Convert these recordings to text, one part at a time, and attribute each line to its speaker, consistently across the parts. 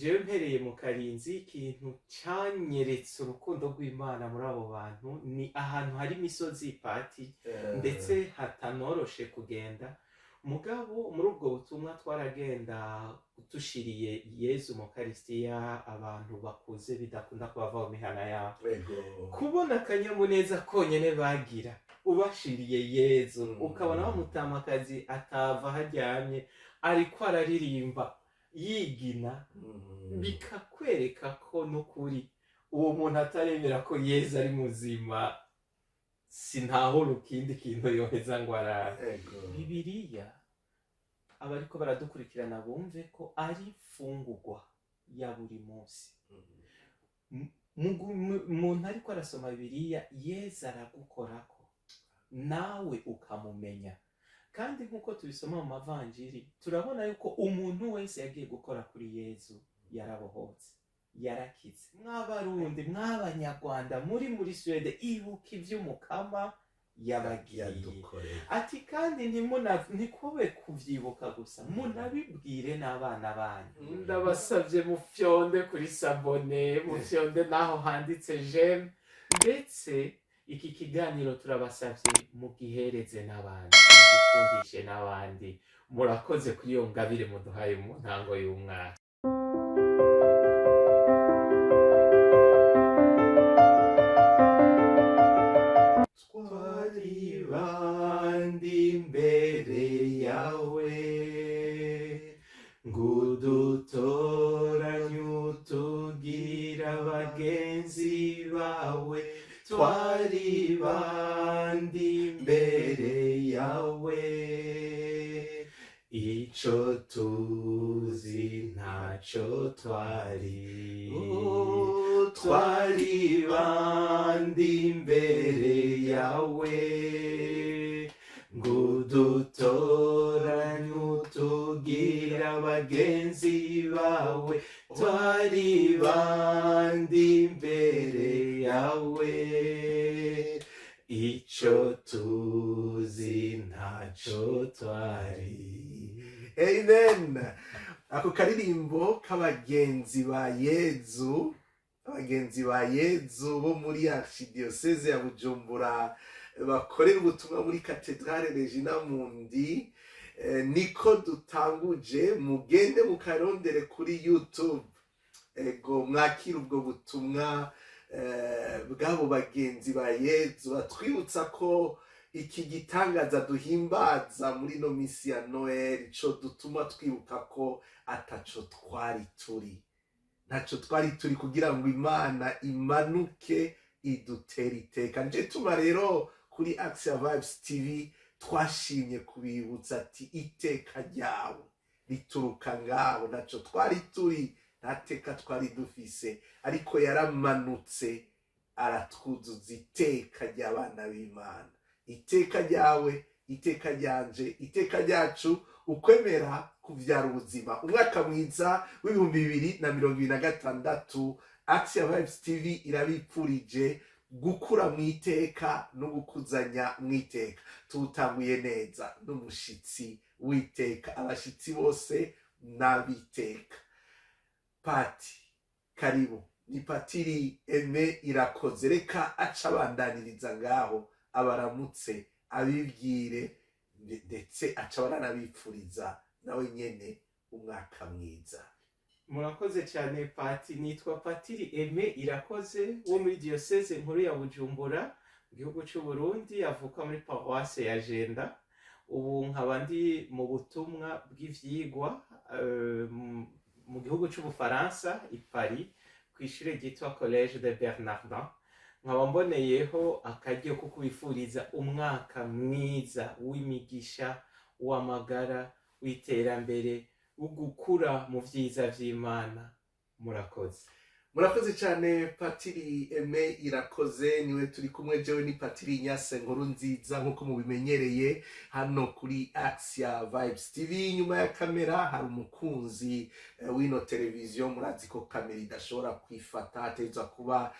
Speaker 1: Jewe mpereye mu Karinzi, ikintu canyeretse urukundo rw'Imana muri abo bantu ni ahantu hari imisozi, pati, ndetse hatanoroshe kugenda. Mugabo muri ubwo butumwa twaragenda dushiriye Yezu mu Karisitiya abantu bakuze bidakunda ko bava mu mihana yabo. Kubona akanyamuneza konyene bagira ubashiriye Yezu, ukabona bamutamakazi atava haryamye ariko araririmba yigina, bikakwereka ko n'ukuri uwo muntu ataremera ko Yezu ari muzima, sintahura ikindi kintu yoheza ngo arabe. Bibiliya, abariko baradukurikirana bumve ko ari imfungurwa ya buri munsi. Umuntu ariko arasoma Bibiliya, Yezu aragukorako nawe ukamumenya. Kandi nk'uko tubisoma mu mavanjiri, turabona yuko umuntu wese yagiye gukora kuri Yezu yarabohotse, yarakize. Mw'Abarundi, mw'Abanyarwanda muri Suwede, ibuka ivy'Umukama yabagiye,
Speaker 2: yadukoreye.
Speaker 1: Ati kandi ntikube kuvyibuka gusa, munabibwire n'abana banyu. Ndabasavye mufyonde kuri s'abonner, mufyonde naho handitse j'aime, ndetse iki kiganiro turabasavye mugihereze n'abandi, mugikundishe n'abandi. Murakoze kuri iyo ngabire muduhaye mu ntango y'umwaka. Twari bandi imbere yawe, ngudutoranye utugira abagenzi bawe. Twari bandi imbere yawe, ico tuzi ntaco twari. Twari bandi imbere yawe, ngudutoranye utugira abagenzi bawe. Twari bandi imbere yawe, ico tuzi ntaco twari.
Speaker 2: Amen. Ako karirimbo k'abagenzi ba Yezu, abagenzi ba Yezu bo muri Archidiyoseze ya Bujumbura bakorera ubutumwa muri Katedrale Regina Mundi, niko dutanguje. Mugende mukarondere kuri YouTube, ego, mwakire ubwo butumwa bw'abo bagenzi ba Yezu batwibutsa ko iki gitangaza duhimbaza muri ino misi ya Noel co dutuma twibuka ko ataco twari turi, ntaco twari turi kugira ngo Imana imanuke idutere iteka. Nje tuma rero kuri Axia Vibes TV twashimye kubibutsa ati iteka ryawe rituruka ngaho. Ntaco twari turi, nta teka twari dufise, ariko yaramanutse aratwuzuza iteka ry'abana b'Imana. Iteka ryawe, iteka ryanje, iteka ryacu, ukwemera kuvyara ubuzima. Umwaka mwiza w'2026. Axia Vibes TV irabipfurije gukura mu iteka no gukuzanya mu iteka. Tuwutanguye neza n'umushitsi w'iteka. Abashitsi bose n'abiteka. Pati, karibu. Ni Patiri Aime Irakoze. Reka aca abandaniriza ngaho, abaramutse, abibwire, ndetse aca baranabipfuriza nawe nyene umwaka mwiza.
Speaker 1: Murakoze cyane, pati. Nitwa Patiri Aime Irakoze wo muri Diyoseze Nkuru ya Bujumbura mu gihugu cy'u Burundi, avuka muri Paruwase ya Jenda. Ubu nkaba ndi mu butumwa bw'ivyigwa mu gihugu cy'Ubufaransa, i Paris, ku ishure ryitwa Collège de Bernardin. Nkaba mboneyeho akaryo ko kubifuriza umwaka mwiza w'imigisha, w'amagara, w'iterambere, wo gukura mu vyiza vy'Imana. Murakoze.
Speaker 2: Murakoze cyane, Patiri Aime Irakoze niwe turi kumwe. Jewe ni Patiri Nyase Nkuru Nziza, nk'uko mubimenyereye hano kuri Axia Vibes TV. Inyuma ya kamera hari umukunzi w'ino televiziyo. Murazi ko kamera idashobora kwifata, hategerezwa kuba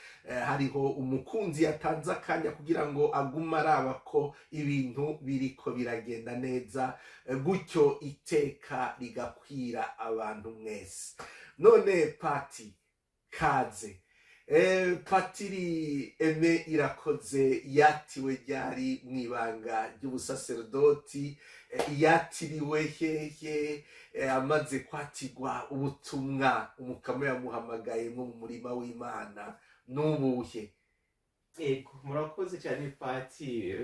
Speaker 2: hariho umukunzi yatanze akanya kugira ngo agume araba ko ibintu biriko biragenda neza, gutyo iteka rigakwira abantu mwese. None pati, kaze. Patiri Aime Irakoze yatiwe ryari mu ibanga ry'ubusaserdoti? Yatiriwe hehe? Amaze kwatigwa, ubutumwa Umukama yamuhamagayemo mu murima w'Imana n'ubuhe?
Speaker 1: Ego, murakoze cyane, pati.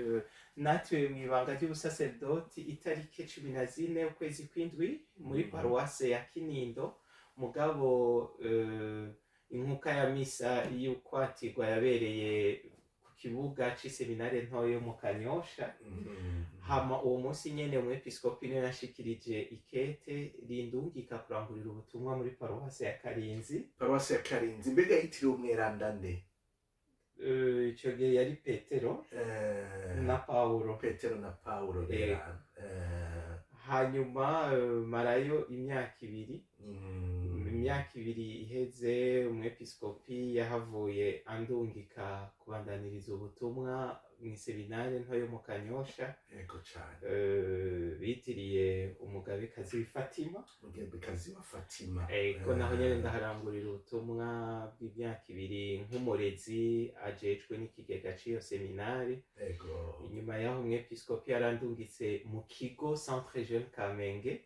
Speaker 1: Natwe mu ibanga ry'ubusaserdoti itariki 14 ukwezi kw'indwi muri paruwase ya Kinindo. Mugabo inkuka ya misa y'ukwatirwa yabereye ku kibuga c'iseminare ntoya yo mu Kanyosha. Hama uwo munsi nyene umwepiskopi niwe yashikirije ikete rindungika kurangurira ubutumwa muri paruwase ya Karinzi.
Speaker 2: Paruwase ya Karinzi, mbega yitiriwe umweranda nde?
Speaker 1: Ico gihe yari Petero na Paulo.
Speaker 2: Petero na Paulo. Rero
Speaker 1: Hanyuma marayo imyaka 2. Imyaka 2 iheze, umwepiskopi yahavuye andungika kubandaniriza ubutumwa mw'iseminare nto yo mu Kanyosha.
Speaker 2: Yego cane.
Speaker 1: Bitiriye umugabekazi w'i Fatima.
Speaker 2: Umugabekazi wa Fatima.
Speaker 1: Ego, naho nyene ndaharangurira ubutumwa bw'imyaka 2 nk'umurezi ajejwe n'ikigega c'iyo seminari. Inyuma y'aho umwepiskopi yarandungitse mu kigo Centre Jeune Kamenge.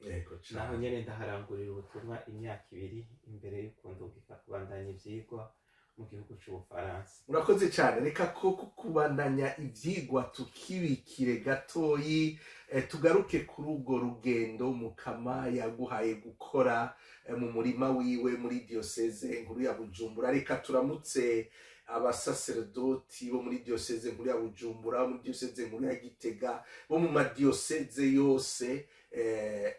Speaker 1: Naho nyene ndaharangurira ubutumwa imyaka 2 imbere y'uko ndungika kubandanya ivyigwa mu gihugu c'Ubufaransa.
Speaker 2: Murakoze cyane. Reka ko kubandanya ivyigwa tukibikire gatoyi, tugaruke kuri urwo rugendo Mukama yaguhaye gukora mu murima wiwe muri diyoseze nkuru ya Bujumbura. Reka turamutse abasaseredoti bo muri diyoseze nkuru ya Bujumbura, muri diyoseze nkuru ya Gitega, bo mu madiyoseze yose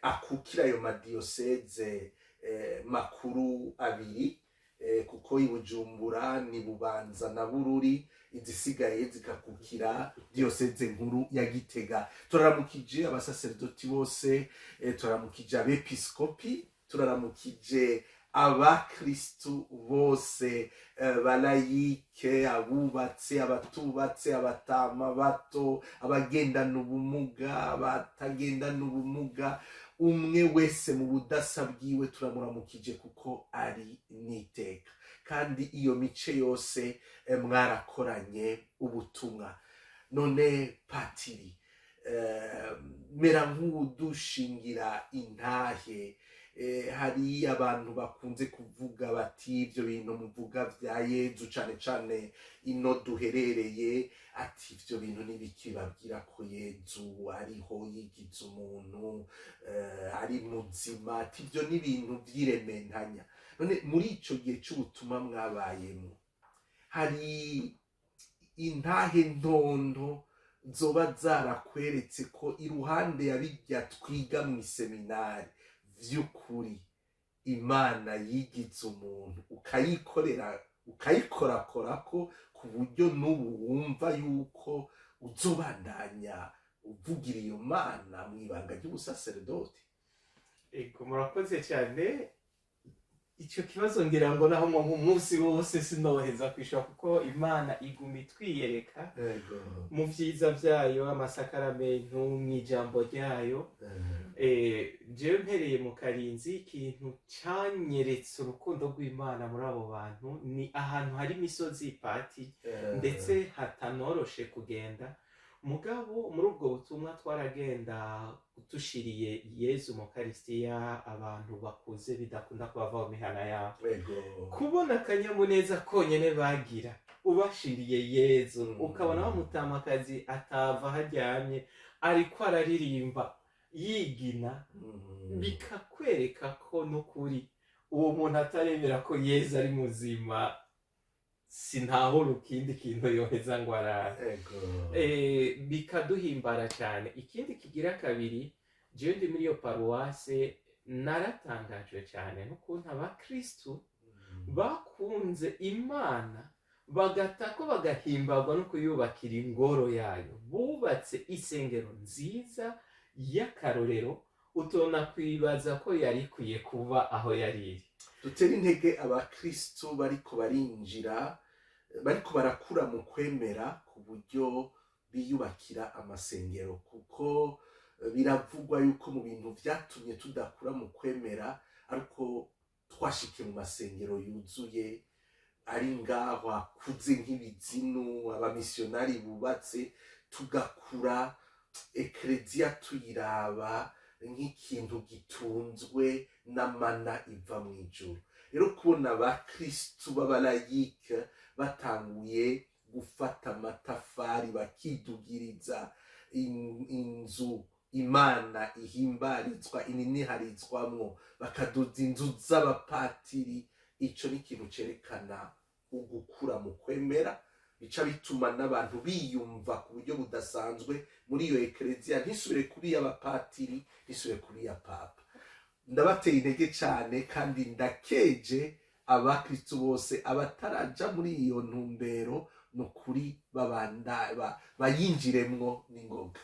Speaker 2: akukira ayo madiyoseze makuru abiri, kuko i Bujumbura ni Bubanza na Bururi, izisigaye zikakukira diyoseze nkuru ya Gitega. Turaramukije abasaseredoti bose, turaramukije abepiskopi, turaramukije abakristu bose, balayike, abubatse, abatubatse, abatama bato, abagendana ubumuga, abatagendana ubumuga, umwe wese mu budasa bwiwe turamuramukije kuko ari n'iteka. Kandi iyo mice yose mwarakoranye ubutumwa. None patiri, mera nk'udushingira intahe. Hari abantu bakunze kuvuga bati ibyo bintu muvuga bya Yezu, cane cane ino duherereye, ati ibyo bintu n'ibiki babwira ko Yezu ariho yigize umuntu, ari muzima, ati ibyo ni ibintu vy'irementanya. None muri ico gihe c'ubutumwa mwabayemo, hari intahe ntonto zoba zarakweretse ko iruhande ya bijya twiga mu iseminari, vy'ukuri Imana yigize umuntu, ukayikorera, ukayikorakorako ku buryo n'ubu wumva yuko uzobandanya uvugira iyo Mana mu ibanga ry'ubusaseredoti?
Speaker 1: Ego, murakoze cyane. Icyo kibazo ngira ngo naho mu munsi wose sinoheza kwishura, kuko Imana iguma itwiyereka mu vyiza vyayo, amasakaramentu, mu ijambo ryayo. Jewe mpereye mu Karinzi, ikintu canyeretse urukundo rw'Imana muri abo bantu ni ahantu hari imisozi, pati, ndetse hatanoroshe kugenda. Mugabo muri ubwo butumwa twaragenda dushiriye Yezu mu Karisitiya abantu bakuze bidakunda kubava mu mihana yabo. Kubona akanyamuneza konyene bagira ubashiriye Yezu, ukabona bamutamakazi atava haryamye ariko araririmba yigina, bikakwereka ko n'ukuri uwo muntu ataremera ko Yezu ari muzima, sintahura ikindi kintu yoheza ngo arabe. Bikaduhimbara cyane. Ikindi kigira kabiri, jewe ndi muri iyo paruwase naratangajwe cyane n'ukuntu abakristu Bakunze Imana bagatako bagahimbagwa no kuyubakira ingoro yayo. Bubatse isengero nziza y'akarorero, utona kwibaza ko yari ikwiye kuba aho yari iri.
Speaker 2: Dutere intege abakristu bariko barinjira, bariko barakura mu kwemera, ku buryo biyubakira amasengero, kuko biravugwa yuko mu bintu vyatumye tudakura mu kwemera ariko twashikiye mu masengero yuzuye ari ngaho akuze nk'ibizinu abamisiyonari bubatse, tugakura ekereziya tuyiraba nk'ikintu gitunzwe n'amana iva mu ijuru. Rero kubona abakristu b'abalayike batanguye gufata amatafari bakidugiriza inzu Imana ihimbarizwa, ininiharizwamwo, bakaduza inzu z'abapatiri, ico ni ikintu cerekana ugukura mu kwemera. Bica bituma n'abantu biyumva ku buryo budasanzwe muri iyo ekereziya, ntisubire kuba iy'abapatiri, ntisubire kuba iya papa. Ndabateye intege cyane kandi ndakeje abakristu bose abataraja muri iyo ntumbero, ni ukuri bayinjiremwo n'ingoga.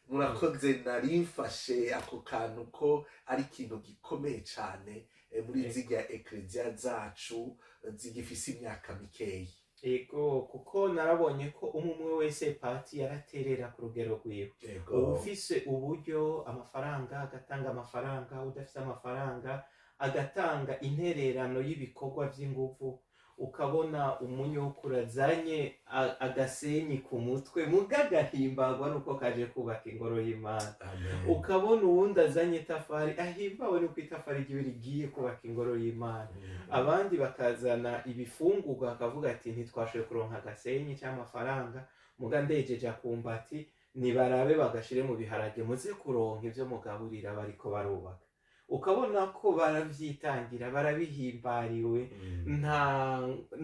Speaker 2: Murakoze, nari mfashe ako kantu ko ari ikintu gikomeye cyane muri zirya ekereziya zacu zigifise imyaka mikeyi.
Speaker 1: Ego, kuko narabonye ko umwe umwe wese, pati, yaraterera ku rugero rwiwe. Uwufise uburyo, amafaranga, agatanga amafaranga, udafise amafaranga agatanga intererano y'ibikorwa vy'inguvu. Ukabona umunyokuru azanye agasenyi ku mutwe, muga agahimbagwa nuko kaje kubaka ingoro y'Imana.
Speaker 2: Amen.
Speaker 1: Ukabona uwundi azanye itafari, ahimbawe nuko itafari ryiwe rigiye kubaka ingoro y'Imana. Abandi bakazana ibifungurwa, bakavuga ati: "Ntitwashoboye kuronka agasenyi cyangwa amafaranga, muga ndejeje akumbati, nibarabe bagashire mu biharage, muze kuronka ibyo mugaburira bariko barubaka." Ukabona ko baravyitangira, barabihimbariwe.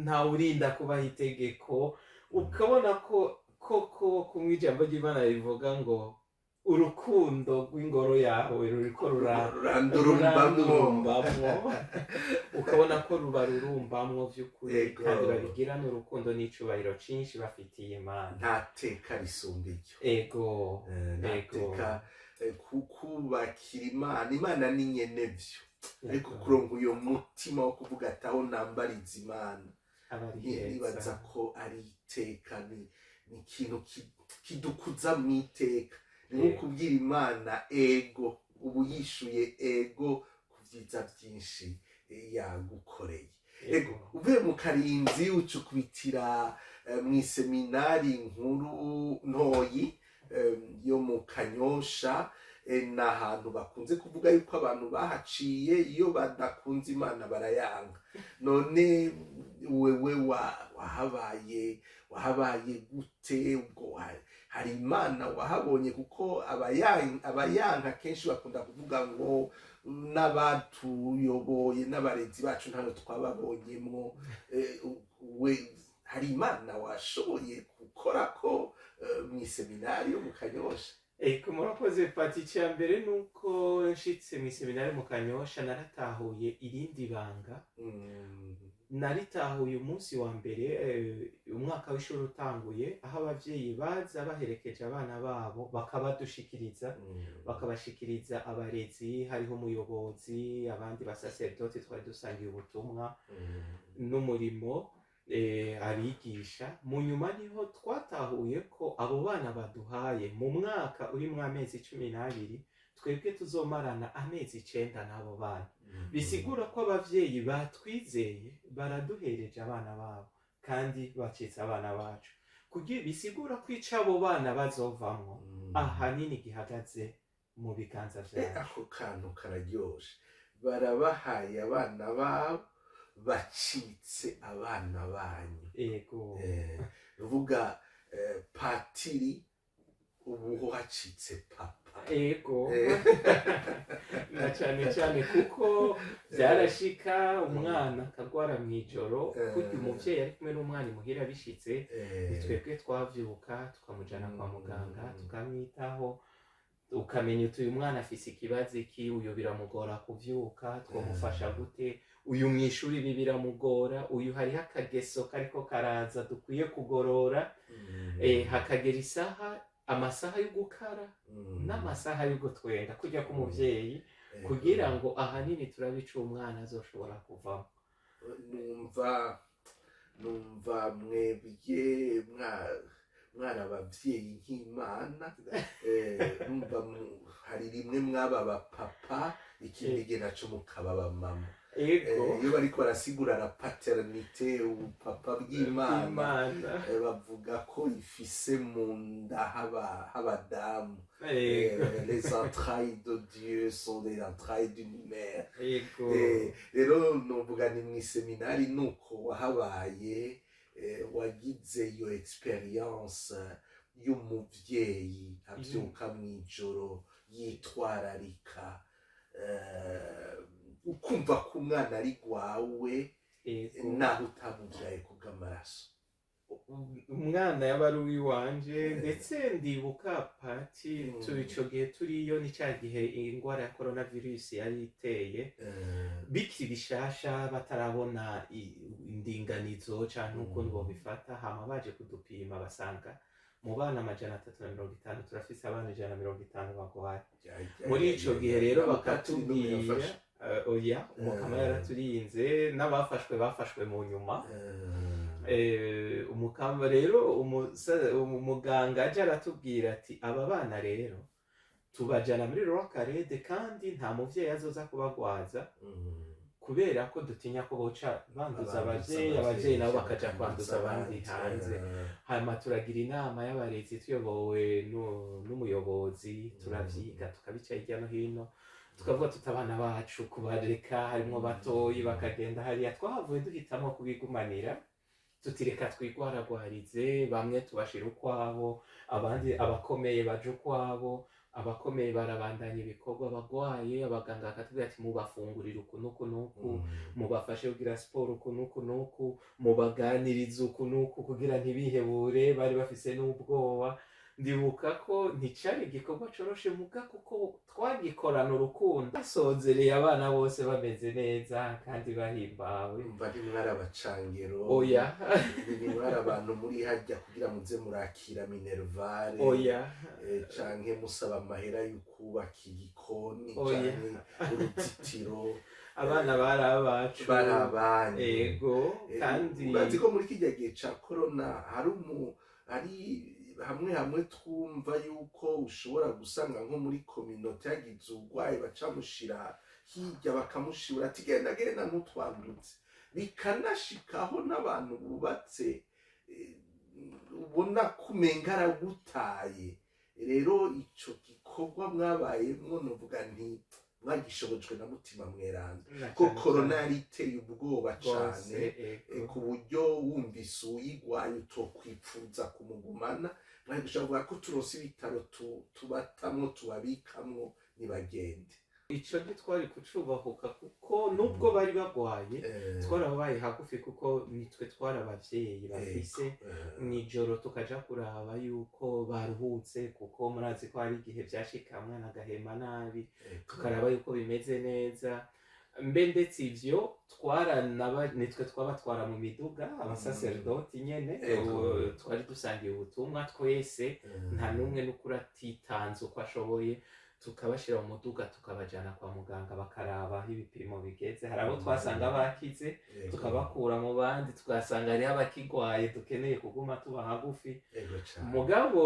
Speaker 1: Nta urinda kubaha itegeko. Ukabona ko koko kumwe ijambo ry'Imana rivuga ngo urukundo rw'ingoro yawe ruriko
Speaker 2: rurandurumbamwo.
Speaker 1: Rurandurumbamwo. Ukabona ko ruba rurumbamwo vy'ukuri. Kandi babigira n'urukundo n'icubahiro cinshi bafitiye Imana.
Speaker 2: Nta teka risumba iryo. Nta teka kubakira Imana. Imana ni nyene vyo, ariko kuronka uyo mutima wo kuvuga ati: "Aho nambariza Imana,"
Speaker 1: aba ari heza.
Speaker 2: Nibaza ko ari iteka, ni ikintu kidukuza mu iteka. Ni nko kubwira Imana ego, ubu yishuye ego ku byiza byinshi yagukoreye. Ego, uvuye mu Karinzi ucukubitira mu iseminari nkuru ntoyi yo mu Kanyosha. Ni ahantu bakunze kuvuga yuko abantu bahaciye iyo badakunze Imana barayanga. None wewe wahabaye gute? Ubwo hari Imana wahabonye? Kuko abayanka kenshi bakunda kuvuga ngo n'abatuyoboye n'abarezi bacu ntayo twababonyemwo. We hari Imana washoboye gukora ko mu iseminari yo mu Kanyosha?
Speaker 1: Ego, murakoze pati. Icya mbere ni uko nshitse mu iseminari mu Kanyosha naratahuye irindi banga. Naritahuye umunsi wa mbere umwaka w'ishuri utanguye, aho abavyeyi baza baherekeje abana babo bakabadushikiriza, bakabashikiriza abarezi, hariho umuyobozi, abandi basaserdoti twari dusangiye ubutumwa n'umurimo, abigisha. Mu nyuma niho twatahuye ko abo bana baduhaye mu mwaka urimwo amezi 12, twebwe tuzomarana amezi 9 n'abo bana. Bisigura ko abavyeyi batwizeye, baraduhereje abana babo kandi bacitse abana bacu. Kugira bisigura ko ico abo bana bazovamwo ahanini gihagaze mu biganza vyacu.
Speaker 2: Ako kantu kararyoshe. Barabahaye abana babo, bacitse abana banyu.
Speaker 1: Ego.
Speaker 2: Uvuga patiri, ubu hacitse papa.
Speaker 1: Ego. Na cyane cyane kuko byarashika umwana akagwara mw'ijoro, kurya umuvyeyi ari kumwe n'umwana imuhira bishitse, ni twebwe twavyuka tukamujana kwa muganga, tukamwitaho, ukamenya uti: "Uyu mwana afise ikibazo iki, uyu biramugora kuvyuka, twamufasha gute?" Uyu mw'ishuri ibi biramugora, uyu hariho akageso kariko karaza dukwiye kugorora. Hakagera isaha, amasaha yo gukara n'amasaha yo gutwenga kujya k'umuvyeyi, kugira ngo ahanini turabe ico umwana azoshobora kuvamo.
Speaker 2: Numva mwebwe mwari abavyeyi nk'Imana. Numva hari rimwe mwaba abapapa, ikindi gihe naco mukaba abamama. Iyo bariko barasigura la paternité, ubupapa bw'Imana,
Speaker 1: Imana,
Speaker 2: bavuga ko ifise mu nda h'abadamu. Les entrailles de Dieu sont des entrailles d'une mère. Rero novuga ni mw'iseminari nuko wahabaye, wagize iyo expérience y'umuvyeyi avyuka mw'ijoro yitwararika, ukumva ko umwana ari gwawe, naho utamuvyaye kubw'amaraso.
Speaker 1: Umwana yaba ari uwiwanje. Ndetse ndibuka, pati, turi ico gihe turiyo, ni ca gihe ingwara ya coronavirus yari iteye, bikiri bishasha, batarabona indinganizo canke ukuntu bobifata. Hama baje kudupima basanga mu bana 350 turafise abana 150 bagwaye. Muri ico gihe rero bakatubwira, oya, Umukama yaraturinze, n'abafashwe bafashwe mu nyuma. Umukama rero, umuganga aje aratubwira ati: "Aba bana rero tubajana muri Roi Khaled, kandi nta muvyeyi azoza kubagwaza, kubera ko dutinya ko boca banduza abavyeyi, abavyeyi nabo bakaja kwanduza abandi hanze." Hanyuma turagira inama y'abarezi tuyobowe n'umuyobozi, turavyiga, tukabica hirya no hino, tukavuga tuti: "Abana bacu kubareka harimwo batoyi bakagenda hariya." Twahavuye duhitamwo kubigumanira, tutireka twigwaragwarize, bamwe tubashira ukwabo, abandi abakomeye baje ukwabo. Abakomeye barabandanya ibikorwa, abagwaye abaganga bakatubwira ati: "Mubafungurira uku n'uku n'uku, mubafashe kugira siporo uku n'uku n'uku, mubaganirize uku n'uku kugira ntibihebure." Bari bafise n'ubwoba. Ndibuka ko nticari igikorwa coroshe, muga kuko twagikorana urukundo, basozereye abana bose bameze neza kandi bahimbawe.
Speaker 2: Umva, ntimwari abacangero?
Speaker 1: Oya.
Speaker 2: Ntimwari abantu muri hajya kugira muze murakira minerval,
Speaker 1: Oya.
Speaker 2: canke musaba amahera yo kubaka igikoni,
Speaker 1: Oya.
Speaker 2: canke uruzitiro?
Speaker 1: Abana bari abacu.
Speaker 2: Bari abanyu.
Speaker 1: Ego. Kandi
Speaker 2: Urazi ko muri kijya gihe ca corona hari hamwe hamwe twumva yuko ushobora gusanga nko muri communauté yagize urwaye, bacamushira hirya, bakamushibura ati: "Genda, genda, ntutwandutse." Bikanashikaho n'abantu bubatse, ubona ko umenga aragutaye. Rero ico gikorwa mwabayemwo, novuga nti mwagishobojwe na Mutima Mweranda, ko corona yari iteye ubwoba cane, ku buryo wumvise uyigwaye utokwipfuza kumugumana. Mwari gushobora kuvuga ko turonse ibitaro tubatamwo, tubabikamwo, nibagende.
Speaker 1: Ico ntitwari kucubahuka, kuko nubwo bari bagwaye twarababaye hagufi, kuko nitwe twari abavyeyi bafise. Mw'ijoro tukaja kuraba yuko baruhutse, kuko murazi ko hari igihe vyashika mwana agahema nabi, tukaraba yuko bimeze neza. Mbe ndetse ivyo twaranaba, nitwe twabatwara mu miduga, abasaserdoti nyene. Ubu twari dusangiye ubutumwa twese, nta n'umwe n'ukuri atitanze uko ashoboye, tukabashira mu muduga tukabajana kwa muganga, bakaraba aho ibipimo bigeze. Hari abo twasanga bakize, tukabakura mu bandi, tugasanga hariho abakigwaye dukeneye kuguma tuba hagufi.
Speaker 2: Ego cane.
Speaker 1: Mugabo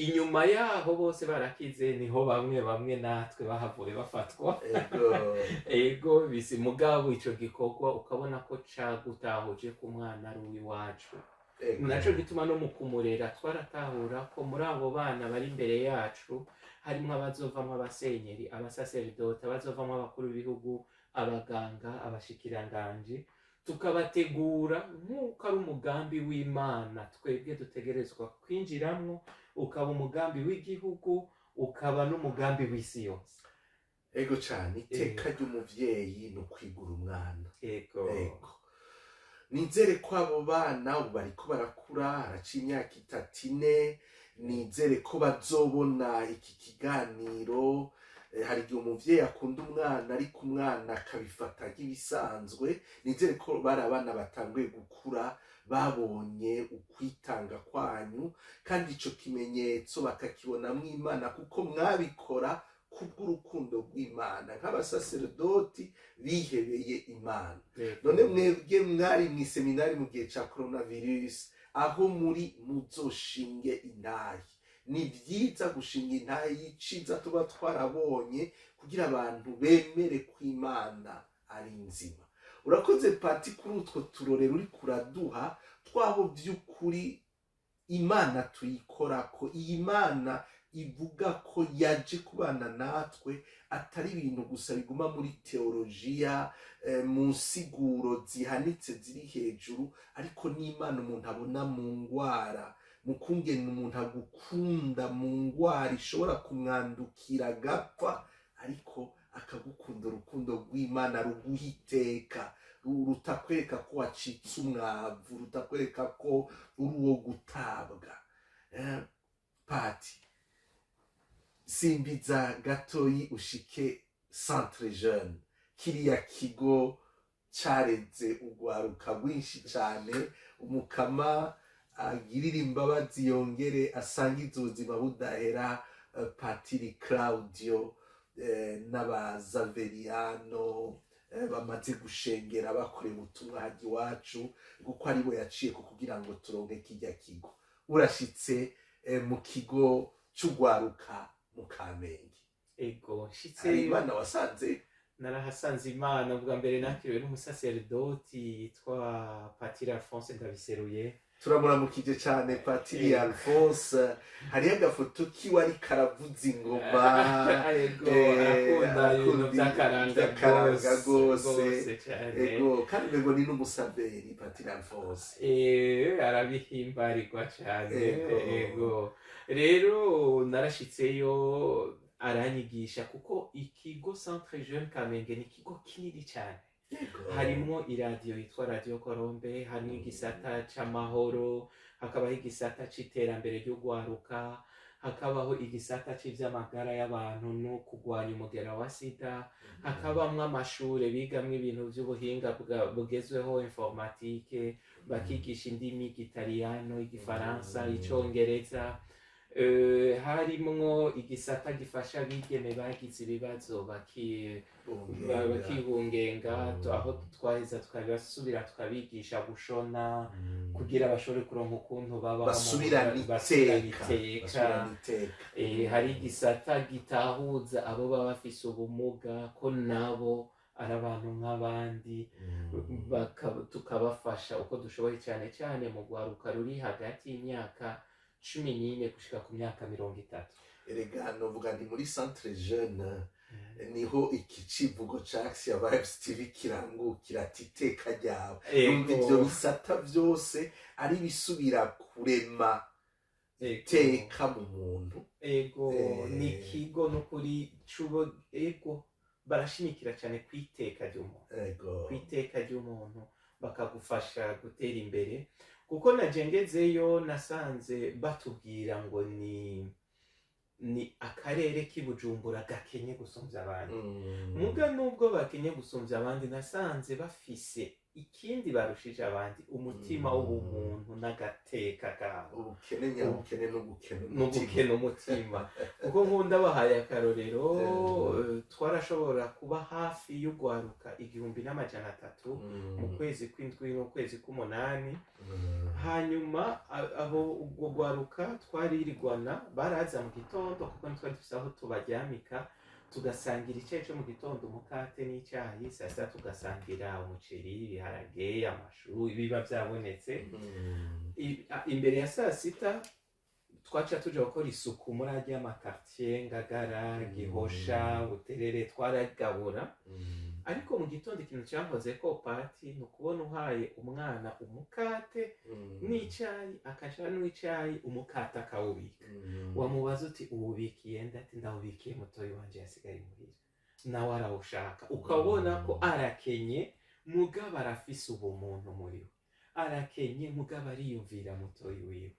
Speaker 1: inyuma yaho bose barakize, niho bamwe bamwe natwe bahavuye bafatwa. Ego bisi. Mugabo ico gikorwa ukabona ko cagutahuje ko umwana ari uw'iwacu. Naco gituma no mu kumurera twaratahura ko muri abo bana bari imbere yacu harimwo abazovamwo abasenyeri, abasaseridoti, abazovamwo abakuru b'ibihugu, abaganga, abashikiranganji, tukabategura nk'uko ari umugambi w'Imana twebwe dutegerezwa kwinjiramwo, ukaba umugambi w'igihugu, ukaba n'umugambi w'isi yose.
Speaker 2: Ego cane. Iteka ry'umuvyeyi ni ukwigura umwana. Ego, nizere ko abo bana ubu bariko barakura, haraca imyaka 3, 4, nizere ko bazobona iki kiganiro. Hari igihe umuvyeyi akunda umwana, ariko umwana akabifata nk'ibisanzwe. Nizere ko bari abana batanguye gukura babonye ukwitanga kwanyu, kandi ico kimenyetso bakakibonamwo Imana, kuko mwabikora kubw'urukundo rw'Imana nk'abasaseredoti bihebeye Imana. None mwebwe mwari mw'iseminari mu gihe ca coronavirus, aho muri muzoshinge intahe. Ni byiza gushinga intahe y'iciza tuba twarabonye kugira abantu bemere ko Imana ari nzima. Urakoze, Pati, kuri utwo turorero uri kuraduha twaho by'ukuri Imana tuyikorako. Iyi Mana ivuga ko yaje kubana natwe atari ibintu gusa biguma muri teolojiya, mu nsiguro zihanitse ziri hejuru, ariko n'Imana umuntu abona mu ngwara, mu kungena umuntu agukunda mu ngwara ishobora kumwandukira agapfa, ariko akagukunda urukundo rw'Imana ruguha iteka, rutakwereka ko wacitse umwavu, rutakwereka ko uri uwo gutabwa. Pati, simbiza gatoyi ushike Centre Jeune, kiriya kigo careze urwaruka rwinshi cane. Umukama agirira imbabazi, yongere asangize ubuzima budahera Patiri Claudio n'abazaveriano bamaze gushengera bakoreye ubutumwa hajya iwacu, kuko aribo yaciye ku kugira ngo turonke kirya kigo. Urashitse mu kigo c'urwaruka mu Kamenge.
Speaker 1: Ego,
Speaker 2: Hari
Speaker 1: nshitse
Speaker 2: Imana wasanze?
Speaker 1: Narahasanze Imana. Ubwa mbere nakiriwe n'umusaseredoti yitwa Patiri Alphonse Ndabiseruye.
Speaker 2: Turamuramukije cyane Patiri Alphonse. Hariho agafoto kiwe ariko aravuza ingoma.
Speaker 1: Ego, arakunda ibintu
Speaker 2: arakunda
Speaker 1: by'akaranga.
Speaker 2: By'akaranga
Speaker 1: rwose.
Speaker 2: Rwose.
Speaker 1: Rwose cyane.
Speaker 2: Ego, kandi ngo ni n'umusaveri Patiri Alphonse.
Speaker 1: Arabihimbarirwa cyane.
Speaker 2: Ego.
Speaker 1: Ego, rero narashitseyo aranyigisha, kuko ikigo Centre Jeune Kamenge ni ikigo kinini cyane. Harimwo iradiyo yitwa Radiyo Korombe, harimo igisata c'amahoro, hakabaho igisata c'iterambere ry'urwaruka, hakabaho igisata c'ivy'amagara y'abantu no kurwanya umugera wa sida, hakabamwo amashure bigamwo ibintu vy'ubuhinga bugezweho, informatique, bakigisha indimi, igitaliyano, igifaransa, icongereza. Harimwo igisata gifasha abigeme bagize ibibazo bakibungenga, aho twaheza tukabasubira tukabigisha gushona kugira bashobore kuronka ukuntu babaho
Speaker 2: basubirane
Speaker 1: basubirane
Speaker 2: iteka.
Speaker 1: Iteka.
Speaker 2: Basubirane iteka.
Speaker 1: Hari igisata gitahuza abo baba bafise ubumuga ko nabo ari abantu nk'abandi, tukabafasha uko dushoboye, cyane cyane mu rwaruka ruri hagati y'imyaka 14 gushika ku myaka 30.
Speaker 2: Erega novuga nti muri Centre Jeune niho iki civugo ca Action Vibes TV kirangukira, ati iteka ryawe. Numva ivyo bisata vyose ari bisubira kurema iteka mu muntu.
Speaker 1: Ego, ni ikigo n'ukuri cubo. Ego, barashimikira cyane ku iteka ry'umuntu, ku iteka ry'umuntu, bakagufasha gutera imbere, kuko naje ngezeyo nasanze batubwira ngo ni akarere k'i Bujumbura gakenye gusumvya abandi. Muga nubwo bakenye gusumvya abandi, nasanze bafise ikindi barushije abandi: umutima w'ubumuntu n'agateka kabo.
Speaker 2: Ubukene nyabukene n'ubukene.
Speaker 1: N'ubukene umutima, kuko nkunda bahaye akarorero, twarashobora kuba hafi y'ugwaruka 1300 mu kwezi kw'indwi n'ukwezi k'umunani. Hanyuma abo ubwo gwaruka twaririgwana, baraza mu gitondo kuko ntitwari dufise aho tubaryamika, tugasangira icyayi cyo mu gitondo, umukate n'icyayi. Saa sita tugasangira umuceri, ibiharage, amashu, biba byabonetse. Imbere ya saa sita twaca tuja gukora isuku muri arya makartier, Ngagara, Gihosha, Buterere, twaragabura. Ariko mu gitondo ikintu cyankoze ko, Pati, ni ukubona uhaye umwana umukate n'icyayi, akaja n'icyayi, umukate akawubika. Wamubaza uti: "Uwubikiye nde?" Ati: "Ndawubikiye mutoyi wanje yasigaye imuhira, nawe arawushaka." Ukabona ko arakenye, mugabo arafise ubumuntu muri we, arakenye mugabo ariyumvira mutoyi wiwe.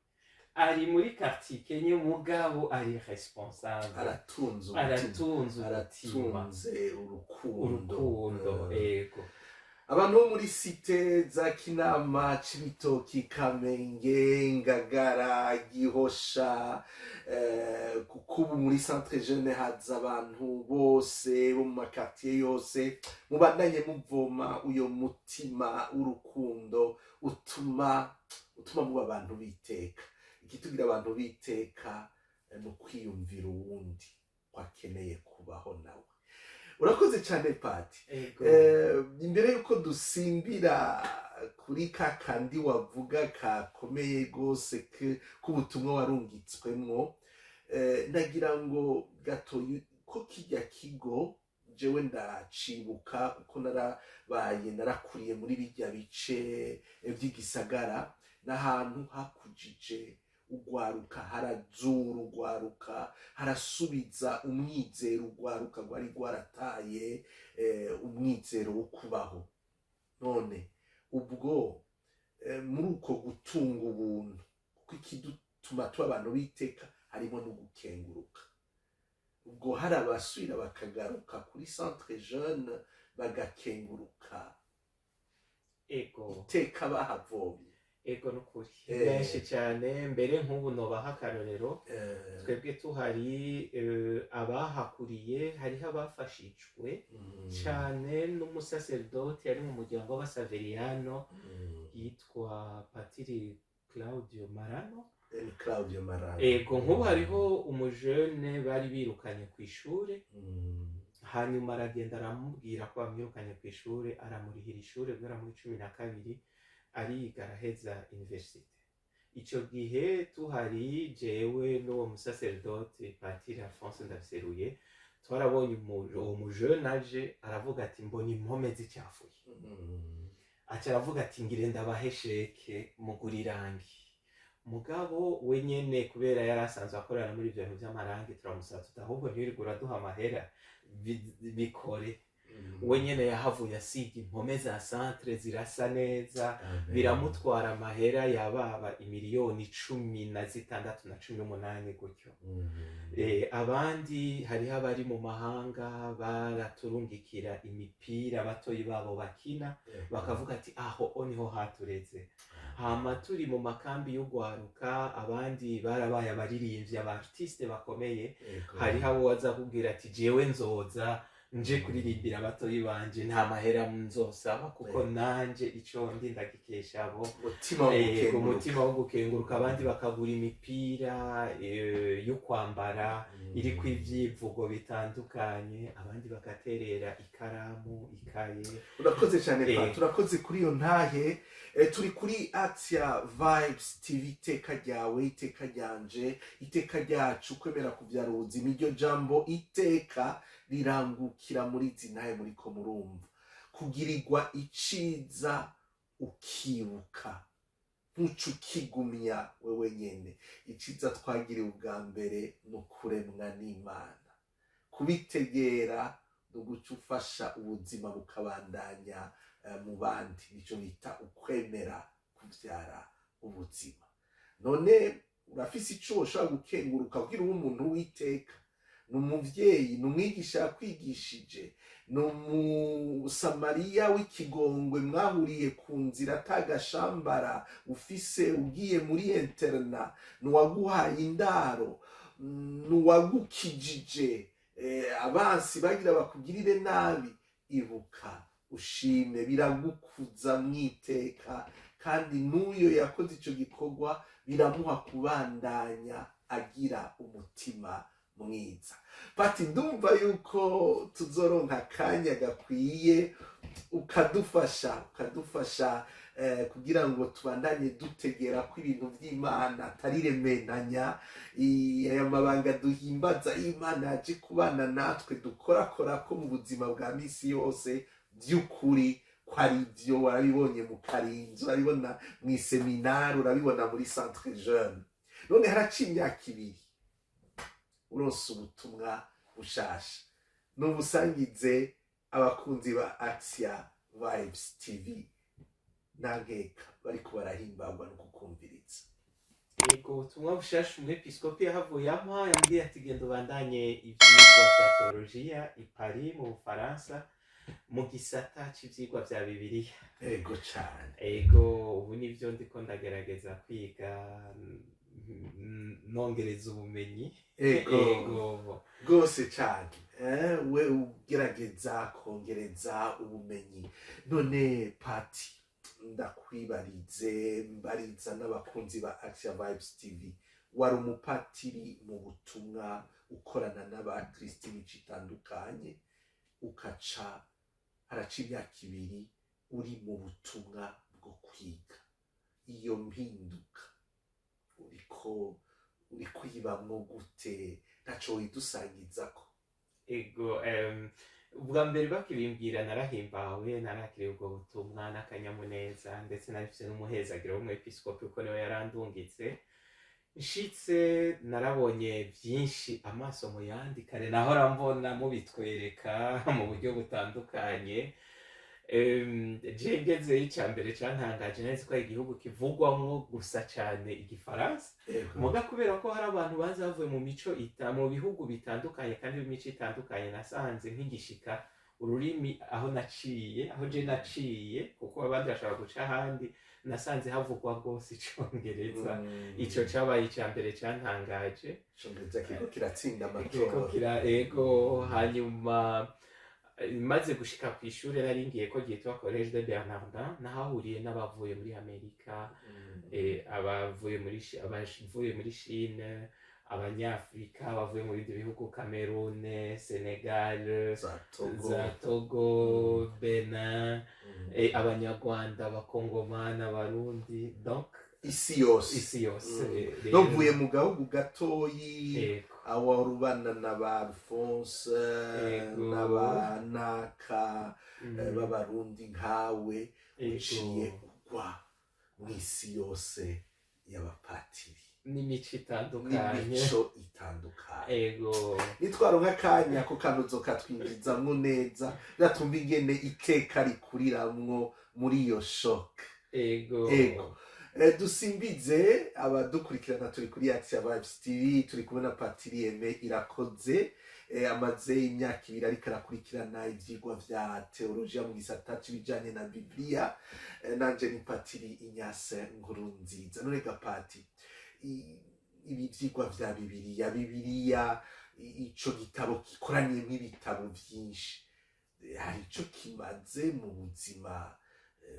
Speaker 1: Ari muri quartier ikenye, mugabo ari responsable.
Speaker 2: Aratunze umutima.
Speaker 1: Aratunze umutima.
Speaker 2: Aratunze urukundo.
Speaker 1: Urukundo. Ego.
Speaker 2: Abantu bo muri cité za Kinama, Cibitoki, Kamenge, Ngagara, Gihosha, kuko ubu muri centre jeune haza abantu bose bo mu ma quartier yose, mubandanye muvoma uyo mutima w'urukundo utuma muba abantu biteka. Ikitugira abantu biteka ni ukwiyumvira uwundi ko akeneye kubaho nawe. Urakoze cyane, Pati.
Speaker 1: Ego.
Speaker 2: Imbere yuko dusimbira kuri ka kandi wavuga kakomeye rwose k'ubutumwa warungitswemwo, ndagira ngo gato ko kijya kigo jewe ndacibuka, kuko narabaye, narakuriye muri bijya bice vy'igisagara, n'ahantu hakujije ugwaruka, harazura ugwaruka, harasubiza umwizero ugwaruka rwari rwarataye umwizero wo kubaho. None ubwo muri uko gutunga ubuntu, kuko ikidutuma tuba abantu biteka harimo no gukenguruka, ubwo hari abasubira bakagaruka kuri centre jeune bagakenguruka
Speaker 1: Ego.
Speaker 2: iteka bahavomye?
Speaker 1: Ego, nukuri. Benshi cyane mbere. Nk'ubu nobaha akarorero. Twebwe tuhari, abahakuriye, hariho abafashijwe cyane n'umusaserdoti yari mu muryango w'Abasaveriyano yitwa Patiri Claudio Marano.
Speaker 2: Claudio Marano.
Speaker 1: Ego, nk'ubu hariho umujene bari birukanye ku ishure, hanyuma aragenda aramubwira ko bamwirukanye ku ishure, aramurihira ishure guhera muri 12, ariga, araheza université. Ico gihe tuhari, jewe n'uwo musaserdoti Patiri Alphonse Ndabiseruye, twarabonye uwo mujene aje aravuga ati: "Mbona impome zicafuye." Aca aravuga ati: "Ngire ndabahe chèque, mugura irangi." Mugabo we nyene, kubera yari asanzwe akorera muri ivyo bintu vy'amarangi, turamusaba tuti: "Ahubwo ntiwirirwe uraduha amahera, bikore." We nyene yahavuye asiga impome za centre, zirasa neza.
Speaker 2: Amen.
Speaker 1: Biramutwara amahera yababa imiliyoni 16 na 18 gutyo. Abandi hariho abari mu mahanga baraturungikira imipira batoyi babo bakina, bakavuga ati: "Aho o niho hatureze." Hama turi mu makambi y'ugwaruka, abandi barabaye abaririmbyi, aba artiste bakomeye. Hariho abo waza kubwira ati: "Jewe nzoza nje kuririmbira abatoyi banje, nta mahera nzosaba, kuko nanje ico ndi ndagikesha abo."
Speaker 2: Umutima wo gukenguruka.
Speaker 1: Umutima wo gukenguruka. Abandi bakagura imipira yo kwambara iriko ivyivugo bitandukanye, abandi bagaterera ikaramu, ikaye.
Speaker 2: Urakoze cyane, Pat, urakoze kuri iyo ntahe. Turi kuri Atia Vibes TV, iteka ryawe, iteka ryanje, iteka ryacu. Kwemera kubyara ubuzima, iryo jambo iteka rirangukira muri izi ntahe muriko murumva. Kugirirwa iciza ukibuka, ntuce ukigumya wewe nyene. Iciza twagiriwe ubwa mbere ni ukuremwa n'Imana. Kubitegera ni uguca ufasha ubuzima bukabandanya mu bandi. Nicyo bita ukwemera kubyara ubuzima. None urafise ico ushobora gukenguruka kugira ube umuntu w'iteka? Ni umuvyeyi, ni umwigisha yakwigishije, ni Umusamariya w'ikigongwe mwahuriye ku nzira atagashambara ufise ugiye muri internat, ni uwaguhaye indaro, ni uwagukijije abansi bagira bakugirire nabi. Ibuka ushime, biragukuza mwiteka, kandi n'uyo yakoze ico gikorwa biramuha kubandanya agira umutima mwiza. Pati, ndumva yuko tuzoronka akanya gakwiye ukadufasha kugira ngo tubandanye dutegera ko ibintu by'Imana atari remenanya. Aya mabanga duhimbaza y'Imana yaje kubana natwe, dukorakora ko mu buzima bwa misi yose, by'ukuri ko ari byo. Warabibonye mu Karinzi, urabibona mu iseminari, urabibona muri centre jeune. None haraciye imyaka 2 uronse ubutumwa bushasha, nubusangize abakunzi ba Axia Vibes TV. Nta nkeka bariko barahimbagwa no kukumviriza.
Speaker 1: Yego, ubutumwa bushasha umwepiskopi yahavuye ampa, yambwiye ati: "Genda ubandanye ivyigwa vya teolojiya i Paris mu Bufaransa, mu gisata c'ivyigwa vya Bibiliya."
Speaker 2: Ego cane.
Speaker 1: Ego, ubu nivyo ndiko ndagerageza kwiga, nongereza ubumenyi.
Speaker 2: Ego.
Speaker 1: Ego.
Speaker 2: Rwose cane. We ugerageza kongereza ubumenyi. None pati, ndakwibarize, mbariza n'abakunzi ba Action Vibes TV: wari umupatiri mu butumwa, ukorana n'abakristi imico itandukanye, ukaca haraca imyaka 2 uri mu butumwa bwo kwiga. Iyo mpinduka uriko uyibamwo gute? Ntaco widusangizako?
Speaker 1: Ego, ubwa mbere bakibimbwira narahimbawe, narakiriye ubwo butumwa n'akanyamuneza, ndetse narifise n'umuhezagiro w'umwepiskopi kuko niwe yarandungitse. Nshitse narabonye byinshi amaso mu yandi kare nahora mbona mubitwereka mu buryo butandukanye. Je ngezeyo, ica mbere cantangaje, nzi ko ari igihugu kivugwamwo gusa cane igifaransa. Muga kubera ko hari abantu baza bavuye mu mico ita mu bihugu bitandukanye kandi b'imico itandukanye, nasanze nk'igishika ururimi aho naciye, aho je naciye, kuko abandi bashobora guca ahandi, nasanze havugwa rwose icongereza. Ico cabaye ica mbere cantangaje.
Speaker 2: Icongereza kiriko kiratsinda
Speaker 1: Kiriko
Speaker 2: amatora.
Speaker 1: kira, ego. Hanyuma maze gushika ku ishure nari ngiye ko ryitwa Collège de Bernardin, nahahuriye n'abavuye muri Amerika, abavuye muri Chine, abanyafrika bavuye mu bindi bihugu, Cameroon, Senegal,
Speaker 2: za Togo,
Speaker 1: za Togo, Benin, abanyarwanda, abakongomani, abarundi, donc
Speaker 2: isi yose.
Speaker 1: Isi yose.
Speaker 2: Novuye mu gahugu gatoyi,
Speaker 1: Ego.
Speaker 2: aho wari ubana na ba Alphonse n'aba Naka b'abarundi nkawe, uciye ugwa mu isi yose y'abapatiri
Speaker 1: n'imico itandukanye.
Speaker 2: N'imico itandukanye.
Speaker 1: Ego.
Speaker 2: Nitwaronka akanya ko kanozo katwinjizamwo neza, gatumva ingene iteka rikuriramwo muri iyo choc.
Speaker 1: Ego.
Speaker 2: Ego. Dusimbize abadukurikirana, turi kuri Action Vibes TV, turi kumwe na Patiri Aime Irakoze. Amaze imyaka 2 ariko arakurikirana ivyigwa vya teologia mu gisata c'ibijanye na Bibiliya. Nanje ni Patiri Inyase Nkuru Nziza. None gapati, ibi vyigwa vya Bibiliya, ico gitabo gikoranyemwo ibitabo vyinshi, hari ico kimaze mu buzima,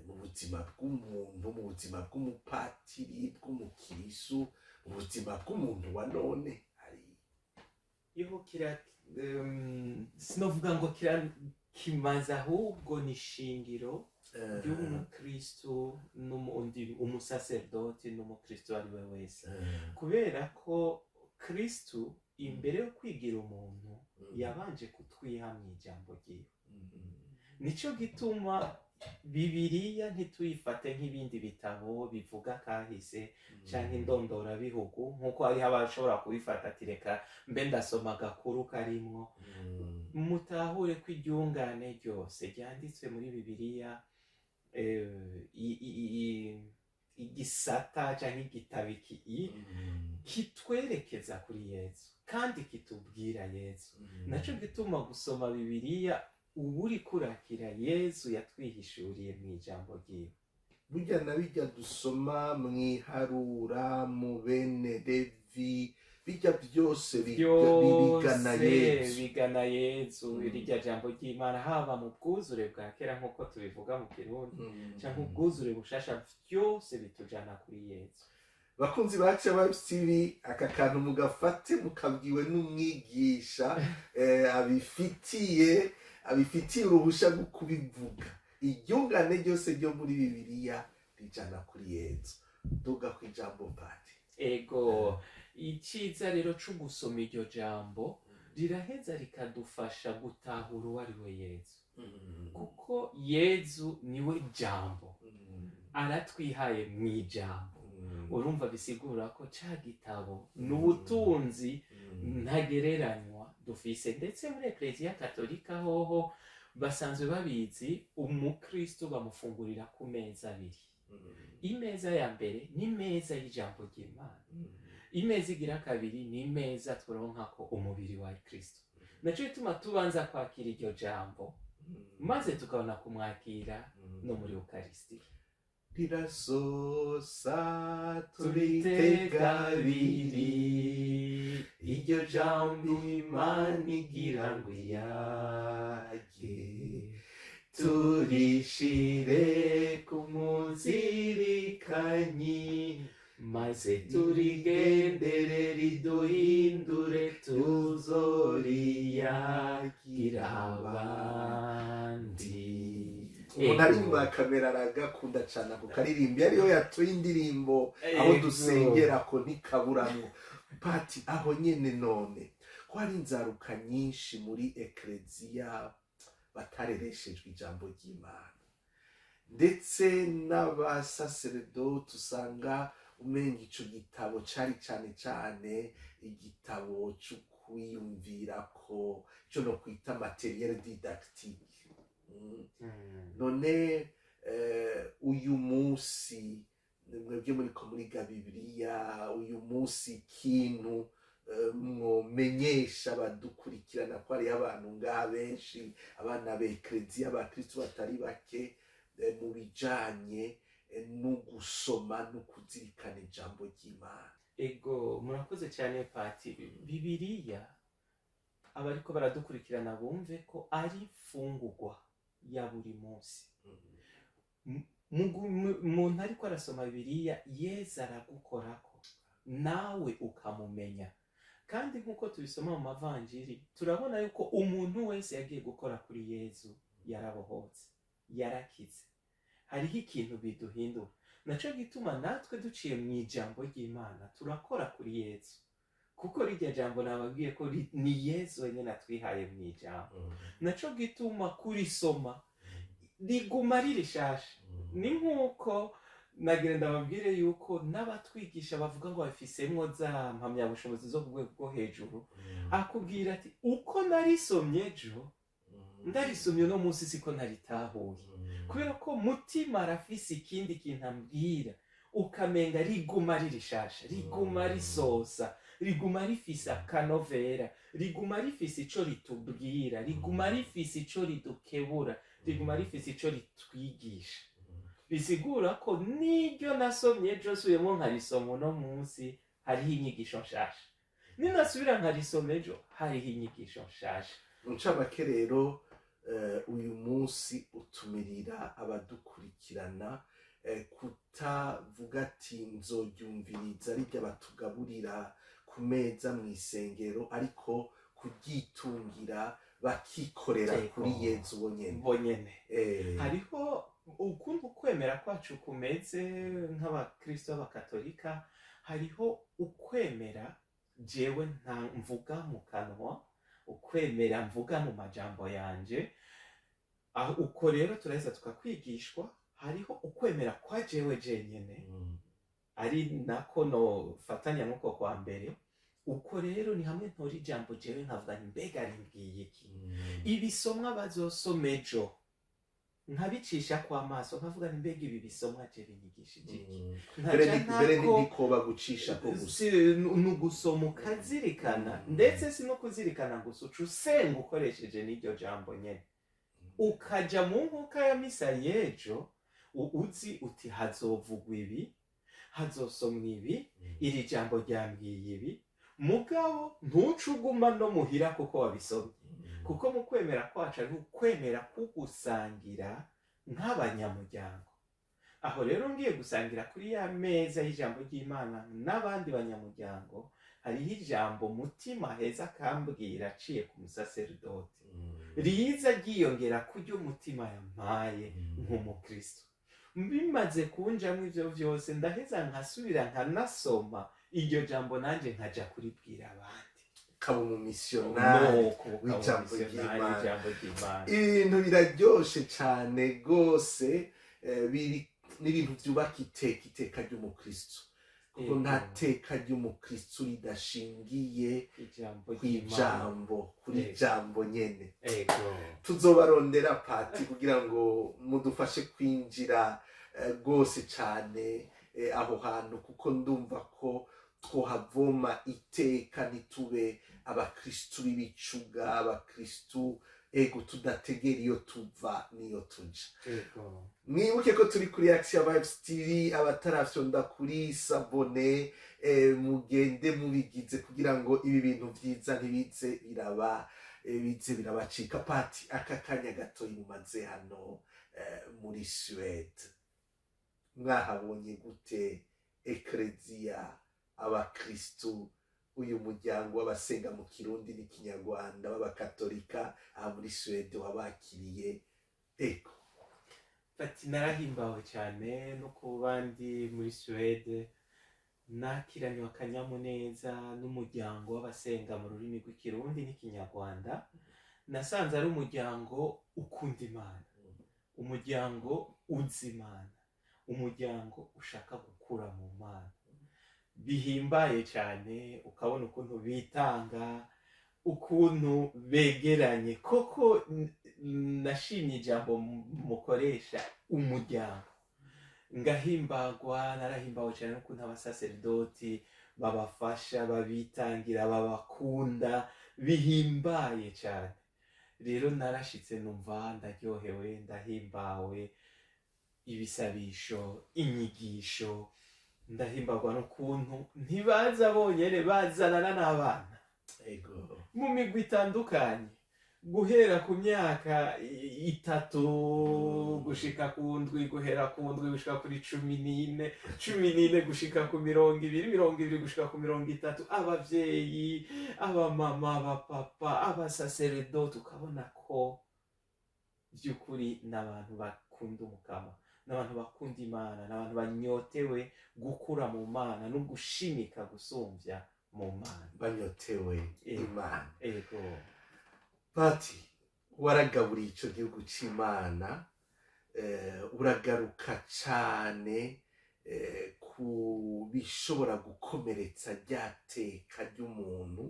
Speaker 2: mu buzima bw'umuntu, mu buzima bw'umupatiri, bw'umukirisu, mu buzima bw'umuntu wa none? Hari
Speaker 1: Yuko kira, sinovuga ngo kira kimaze, ahubwo ni ishingiro ry'umukristo n'umundi, umusaserdoti n'umukristo uwo ari we wese, kubera ko Kristu imbere yo kwigira umuntu yabanje kutwiha mu ijambo ryiwe. Nico gituma Bibiliya ntituyifate nk'ibindi bitabo bivuga kahise canke indondorabihugu, nk'uko hariho abashobora kubifata ati: "Reka mbe ndasoma agakuru karimwo." Mutahure ko iryungane ryose ryanditswe muri Bibiliya, igisata canke igitabo iki kitwerekeza kuri Yezu kandi kitubwira Yezu. Naco gituma gusoma Bibiliya uba uriko urakira Yezu yatwihishuriye mu ijambo ryiwe.
Speaker 2: Burya na bijya dusoma mwiharura mu bene Levi, bijya byose bigana
Speaker 1: Byose
Speaker 2: Yezu.
Speaker 1: bigana Yezu. Rirya jambo ry'Imana, haba mu bwuzure bwa kera nk'uko tubivuga mu Kirundi, canke ubwuzure bushasha, byose bitujana kuri Yezu.
Speaker 2: Bakunzi ba Action Vibes TV, aka kantu mugafate, mukabwiwe n'umwigisha abifitiye uruhusha rwo kubivuga. Iryungane ryose ryo muri Bibiliya rijana kuri Yezu. Duga ku ijambo, pati.
Speaker 1: Ego, iciza rero co gusoma iryo jambo riraheza rikadufasha gutahura uwo ari we Yezu, kuko Yezu niwe jambo, aratwihaye mu ijambo. Urumva bisigura ko ca gitabo ni ubutunzi ntagereranywa dufise. Ndetse muri Ekleziya Katolika hoho basanzwe babizi, umukristo bamufungurira ku meza abiri. Imeza ya mbere ni imeza y'ijambo ry'Imana. Imeza igira kabiri ni imeza turonkako umubiri wa Kristo. Naco gituma tubanza kwakira iryo jambo, maze tukabona kumwakira no muri Ukaristiya.
Speaker 2: Rirasosa,
Speaker 1: turitega
Speaker 2: turitega
Speaker 1: abiri,
Speaker 2: abiri,
Speaker 1: iryo jambo Imana igira ngo iyage, turishire ku muzirikanyi, maze turigendere, riduhindure, tuzoriyagira abandi.
Speaker 2: Umuntu ari inyuma ya kamera aragakunda cyane ako karirimbo, iyo ariyo yatuye indirimbo aho dusengera ko ntikaburamwo. Pati, aho nyene none ko hari inzaruka nyinshi muri ekereziya batarereshejwe ijambo ry'Imana, ndetse n'abasaseredoti usanga umenga ico gitabo cari cane cane igitabo co kwiyumvira ko co no kwita matériel didactique. None uyu munsi mwebwe muriko muriga Bibiliya uyu munsi, ikintu mwomenyesha abadukurikirana, ko hariho abantu ngaha benshi, abana b'ekereziya, abakristu batari bake, mu bijanye no gusoma no kuzirikana ijambo ry'Imana?
Speaker 1: Ego, murakoze cyane, Pati. Bibiliya, abariko baradukurikirana bumve ko ari imfungurwa ya buri munsi. Umuntu ariko arasoma Bibiliya, Yezu aragukorako, nawe ukamumenya. Kandi nk'uko tubisoma mu mavanjiri, turabona yuko umuntu wese yagiye gukora kuri Yezu yarabohotse, yarakize. Hariho ikintu biduhindura. Naco gituma natwe duciye mu ijambo ry'Imana turakora kuri Yezu, kuko rirya jambo nababwiye ko ni Yezu wenyine atwihaye mu ijambo. Naco gituma kurisoma riguma ririshasha. Ni nk'uko nagira ndababwire yuko n'abatwigisha bavuga ngo bafisemwo za mpamyabushobozi zo ku rwego rwo hejuru, akubwira ati: "Uko narisomye ejo, ndarisomye uno munsi siko naritahuye, kubera ko Mutima arafise ikindi kintu ambwira." Ukamenga riguma ririshasha, riguma risosa, riguma rifise akanovera, riguma rifise ico ritubwira, riguma rifise ico ridukebura, riguma rifise ico ritwigisha. Bisigura ko n'iryo nasomye ejo, nsubiyemo nkarisoma uno munsi, hariho inyigisho nshasha. Ninasubira nkarisoma ejo, hariho inyigisho nshasha.
Speaker 2: Mu ncamake rero, uyu munsi utumirira abadukurikirana kutavuga ati: "Nzoryumviriza rirya batugaburira ku meza mu isengero", ariko kuryitungira, bakikorera kuri Yezu bonyene.
Speaker 1: Bonyene. Hariho ukuntu ukwemera kwacu kumeze nk'abakristo b'abakatolika. Hariho ukwemera jewe nta mvuga mu kanwa, ukwemera mvuga mu majambo yanje. Aho uko rero turaheza tukakwigishwa. Hariho ukwemera kwa jewe jenyene, ari nako nofatanya n'uko kwa mbere. Uko rero ni hamwe ntora ijambo jewe nkavuga nti: "Mbega rimbwiye iki?" Ibisomwa bazosoma ejo nkabicisha kw'amaso, nkavuga nti: "Mbega ibi bisomwa je binyigishije iki?"
Speaker 2: Mbere
Speaker 1: Nkaca
Speaker 2: mbere
Speaker 1: ntako
Speaker 2: ntikoba gucisha ko gusa.
Speaker 1: Ni ugusoma ukazirikana, ndetse si no kuzirikana gusa, uca usenga ukoresheje n'iryo jambo nyene, ukaja mu nkuka ya misa y'ejo uzi uti: "Hazovugwa ibi, hazosomwa ibi, iri jambo ryambwiye ibi." Mugabo ntuce uguma no muhira kuko wabisomye, kuko mu kwemera kwacu ari ukwemera kugusangira nk'abanyamuryango. Aho rero ngiye gusangira kuri ya meza y'ijambo ry'Imana n'abandi banyamuryango, hariho ijambo Mutima heza akambwira aciye ku musaseridoti, riza ryiyongera kuryo umutima yampaye nk'umukristo. Bimaze kunjamwo ivyo vyose, ndaheza nkasubira nkanasoma iryo jambo, nanje nkaja kuribwira abandi.
Speaker 2: Ukaba umumisiyonari
Speaker 1: Nuko ukaba
Speaker 2: w'ijambo
Speaker 1: umumisiyonari
Speaker 2: ry'Imana.
Speaker 1: w'ijambo ry'Imana.
Speaker 2: Ibintu biraryoshe cane rwose, biri n'ibintu byubaka iteka ry'umukristo, kuko nta teka ry'umukristo ridashingiye
Speaker 1: ijambo
Speaker 2: ku
Speaker 1: ry'Imana.
Speaker 2: ijambo, kuri jambo nyene. Tuzobarondera, Pati, kugira ngo mudufashe kwinjira. rwose cane aho hantu, kuko ndumva ko twohavoma iteka, ntitube abakristu b'ibicuga, abakristu ego tudategera iyo tuva n'iyo tuja. Mwibuke ko turi kuri Action Vibes TV. Abatarafyonda kuri s'abonner, mugende mubigize kugira ngo ibi bintu vyiza ntibize biraba bize birabacika. Pati, aka kanya gatoyi mumaze hano muri Suède, mwahabonye gute ekleziya, abakristu, uyu muryango w'abasenga mu Kirundi n'Ikinyarwanda b'Abakatolika aha muri Suède wabakiriye ego?
Speaker 1: Ati narahimbawe cyane no kuba ndi muri Suwede, nakiranywe akanyamuneza n'umuryango w'abasenga mu rurimi rw'Ikirundi n'Ikinyarwanda. Nasanze ari umuryango ukunda Imana, umuryango uzi Imana, umuryango ushaka gukura mu Mana bihimbaye cyane. Ukabona ukuntu bitanga, ukuntu begeranye koko. Nashimye ijambo mukoresha, umuryango. Ngahimbagwa, narahimbawe cyane n'ukuntu abasaseridoti babafasha, babitangira, babakunda bihimbaye cyane. Rero narashitse numva ndaryohewe, ndahimbawe, ibisabisho, inyigisho. Ndahimbagwa n'ukuntu ntibaza bonyene, bazanana n'abana mu migwi itandukanye, guhera ku myaka 3 gushika ku 7, guhera ku 7 gushika kuri 14, 14 gushika ku 20, 20 gushika ku 30. Abavyeyi, abamama, abapapa, abasaseredoti, ukabona ko by'ukuri ni abantu bakunda Umukama, n'abantu bakunda Imana, n'abantu banyotewe gukura mu Mana no gushimika gusumvya mu Mana.
Speaker 2: Banyotewe Imana.
Speaker 1: Ego.
Speaker 2: Pati, waragaburiye ico gihugu c'Imana, uragaruka cane ku bishobora gukomeretsa rya teka ry'umuntu,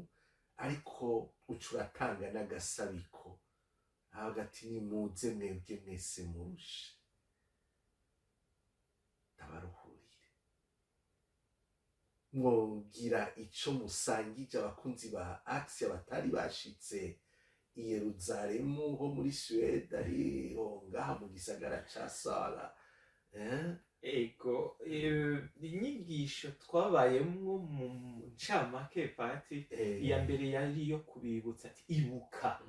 Speaker 2: ariko uca uratanga n'agasabiko hagati: "Nimuze mwebwe mwese murushe, ndabaruhurire." Mwogira ico musangije abakunzi ba Axia batari bashitse i Yeruzalemu ho muri Suède, ariho ngaha mu gisagara ca Sala, eh?
Speaker 1: Ego, inyigisho twabayemwo mu ncamake, Pati, iya mbere yari iyo kubibutsa ati ibuka.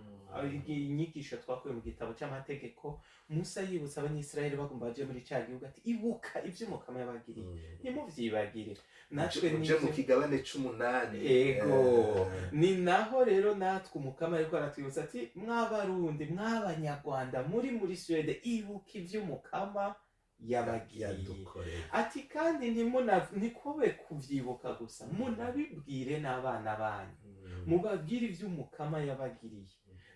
Speaker 1: Inyigisho twakuye mu gitabo c'amategeko, Musa yibutsa Abanyisiraheli bagomba baje muri ca gihugu ati ibuka ivyo Umukama yabagiriye, ntimuvyibagire. Natwe
Speaker 2: uje mu kigabane c'umunani.
Speaker 1: Ego. Ni naho rero natwe Umukama ariko aratwibutsa ati mwabarundi, mw'Abanyarwanda muri Suwede, ibuka ivyo Umukama yabagiriye.
Speaker 2: Yadukoreye.
Speaker 1: Ati kandi ntikube kuvyibuka gusa, munabibwire n'abana banyu, mubabwire ivyo Umukama yabagiriye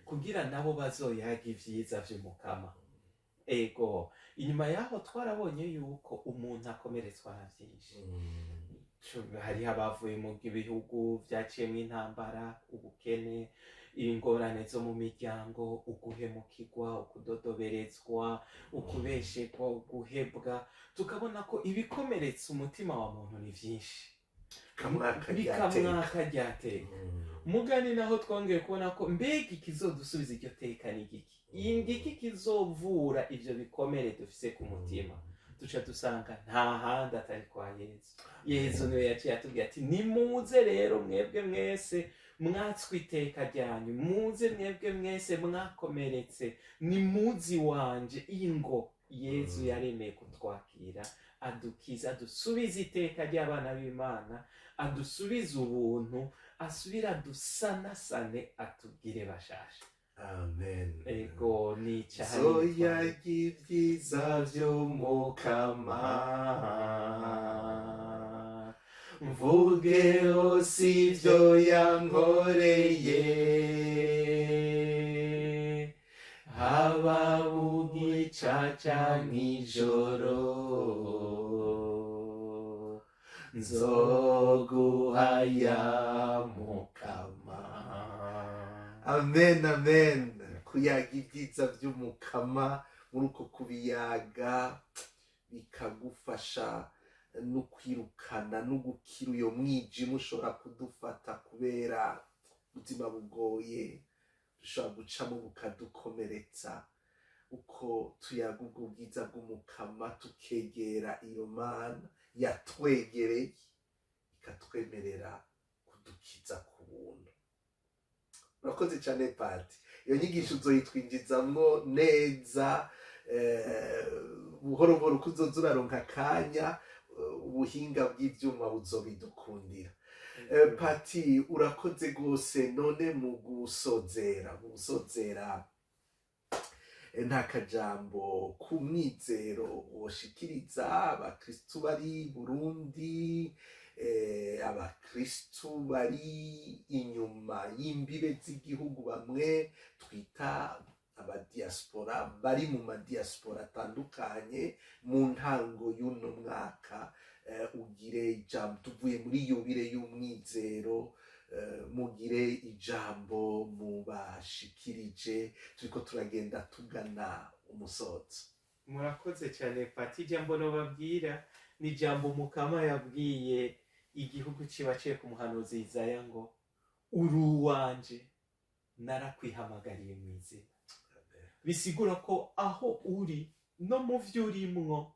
Speaker 1: kugira nabo bazoyaga ivyiza vy'Umukama. Ego, inyuma yaho twarabonye yuko umuntu akomeretswa na vyinshi. Hariho abavuye mu bihugu vyaciyemwo intambara, ubukene, ingorane zo mu miryango, uguhemukirwa, ukudodoberezwa, ukubeshegwa, uguhebwa. Tukabona ko ibikomeretsa umutima wa muntu ni vyinshi.
Speaker 2: Bikamwaka ryateka.
Speaker 1: Bikamwaka ryateka. Mugani naho twongeye kubona ko mbega ikizodusubiza iryo teka ni igiki, ingiki kizovura ivyo bikomere dufise ku mutima? Duca dusanga nta handi atari kwa Yezu. Yezu niwe yaciye atubwira ati nimuze rero mwebwe mwese mwatswe iteka ryanyu, muze mwebwe mwese mwakomeretse, nimuzi wanje ingo. Yezu yaremeye kutwakira, adukiza, adusubize iteka ry'abana b'Imana, adusubize ubuntu, asubire adusanasane, atubwire bashasha.
Speaker 2: Amen.
Speaker 1: Ego, ni icyaha.
Speaker 2: Zoyaga ibyiza vy'Umukama, mvuge hose ibyo yankoreye, haba mu gicaca mw'ijoro, nzoguhaya Mukama. Amen, amen. Kuyaga ibyiza by'Umukama, muri uko kubiyaga Bikagufasha no kwirukana no gukira uyo mwijima ushobora kudufata kubera ubuzima bugoye dushobora gucamo bukadukomeretsa. Uko tuyaga ubwo bwiza bw'Umukama, tukegera iyo Mana yatwegereye, ikatwemerera kudukiza ku buntu. Urakoze cyane, pati. Iyo nyigisho uzoyitwinjizamwo neza buhoro buhoro uko uzoza uraronka akanya, ubuhinga bw'ivyuma buzobidukundira. Pati, urakoze rwose. None mu gusozera, nta kajambo k'umwizero woshikiriza abakristu bari Burundi, abakristu bari inyuma y'imbibe z'igihugu, bamwe twita abadiaspora, bari mu madiaspora atandukanye, mu ntango y'uno mwaka? Ugire ijambo, tuvuye muri yubile y'umwizero, mugire ijambo mubashikirije, turiko turagenda tugana umusozo.
Speaker 1: Murakoze cyane, pati. Ijambo nobabwira ni ijambo Mukama yabwiye igihugu cibaciye ku muhanuzi Izaya ngo: "Uri uwanje, narakwihamagariye mu izina." Bisigura ko aho uri no mu vyo urimwo,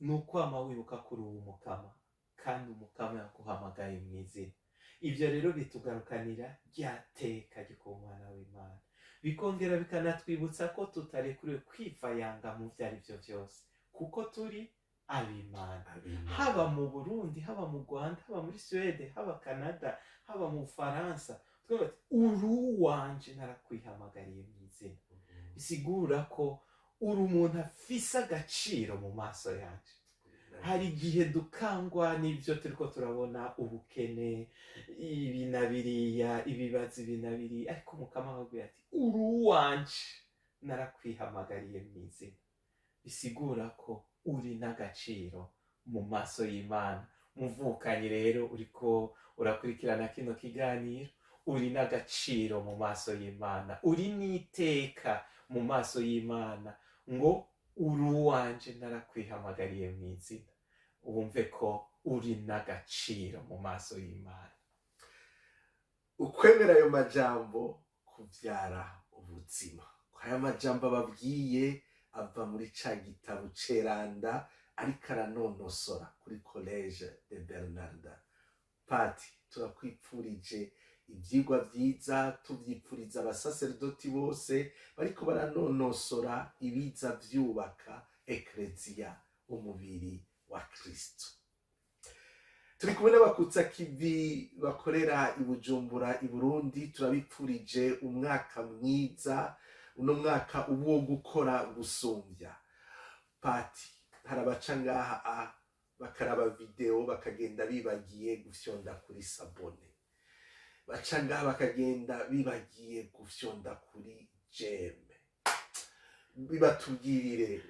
Speaker 1: ni ukwama wibuka kuri uwo Mukama, kandi Umukama yaguhamagaye mu izina. Ibyo rero bitugarukanira rya teka ryo kuba umwana w'Imana, bikongera bikanatwibutsa ko tutarekuriwe kwivayanga mu byo ari byo byose, kuko turi ab'Imana. Haba mu Burundi, haba mu Rwanda, haba muri Suwede, haba Canada, haba mu Bufaransa, twavuga ati: "Uri uwanje, narakwihamagariye mu izina." Bisigura ko uri umuntu afise agaciro mu maso yanje. Hari igihe dukangwa n'ibyo turiko turabona, ubukene, ibi na biriya, ibibazo ibi na biriya, ariko Mukama akabwira ati: "Uri uwanje, narakwihamagariye mu izina." Bisigura ko uri n'agaciro mu maso y'Imana. Muvukanyi rero uriko urakurikirana kino kiganiro, uri n'agaciro mu maso y'Imana, uri n'iteka mu maso y'Imana, ngo: "Uri uwanje, narakwihamagariye mu izina." Wumve ko uri n'agaciro mu maso y'Imana.
Speaker 2: Ukwemera ayo majambo kuvyara ubuzima. Aya majambo ababwiye ava muri ca gitabo ceranda ariko aranonosora kuri Collège de Bernardins. Pati, turakwipfurije ivyigwa vyiza, tuvyipfuriza abasaserdoti bose bariko baranonosora ibiza vyubaka Ekleziya, umubiri wa Kristo. Turi kumwe n'abakutsa kivi bakorera i Bujumbura, i Burundi. Turabipfurije umwaka mwiza, uno mwaka uba uwo gukora gusumbya. Pati, hari abaca ngaha bakaraba video bakagenda bibagiye gufyonda kuri s'abonner, baca ngaha bakagenda bibagiye gufyonda kuri j'aime. Bibatubwirire.